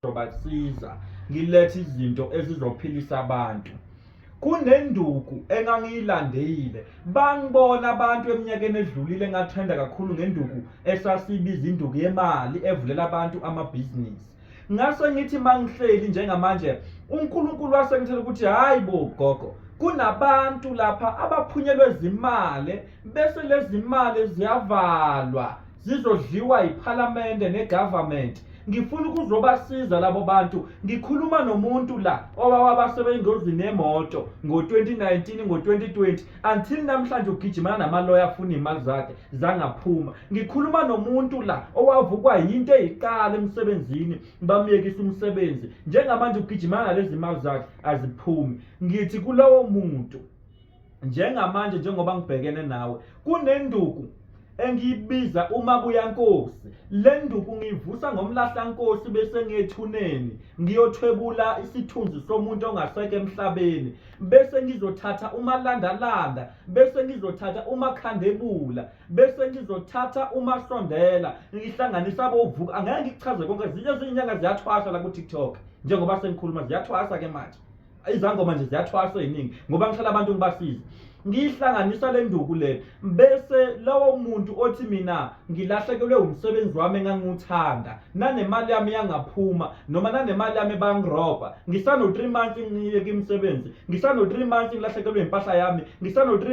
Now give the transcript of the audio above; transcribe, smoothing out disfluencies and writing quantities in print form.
Ngizobasiza ngilethe izinto ezizophilisa abantu. Kunenduku engangiyilandile, bangibona abantu eminyakeni edlulile engatrenda kakhulu ngenduku esasiyibiza induku yemali evulela abantu amabhizinisi. Ngase ngithi mangihleli njengamanje uNkulunkulu wasengitshela ukuthi hayi bo gogo, kunabantu lapha abaphunyelwe zimali bese lezimali ziyavalwa zizodliwa yiphalamende negovernment. Ngifuna ukuzobasiza labo bantu. Ngikhuluma nomuntu la owawabasebengozini yemoto ngo-2019, ngo-2020, until namhlanje ugijimana namaloya afuna iy'mali zakhe zangaphuma. Ngikhuluma nomuntu la owavukwa yinto eyiqala emsebenzini, bamyekisa umsebenzi, njengamanje ugijimana nalezi mali zakhe aziphumi. Ngithi kulowo muntu njengamanje, njengoba ngibhekene nawe, kunenduku engiyibiza uMabuyankosi. Le nduku ngiyivusa ngomlahlankosi bese ngiyethuneni ngiyothwebula isithunzi somuntu ongasekho emhlabeni, bese ngizothatha umalandalanda, bese ngizothatha umakhandebula, bese ngizothatha umasondela, ngihlanganisa abovuka. Angeke ngikuchaze konke, zinye ezinye inyanga ziyathwasa la ku-TikTok njengoba sengikhuluma, ziyathwasa ke manje izangoma nje ziyathwasa eziningi ngoba ngihlala abantu ngibasize. Ngiyihlanganisa le nduku le, bese lowo muntu othi mina ngilahlekelwe umsebenzi wami engangiwuthanda, nanemali yami yangaphuma, noma nanemali yami bangirobha, ngisano 3 months ngiyeke imisebenzi, ngisano 3 months ngilahlekelwe impahla yami, ngisano 3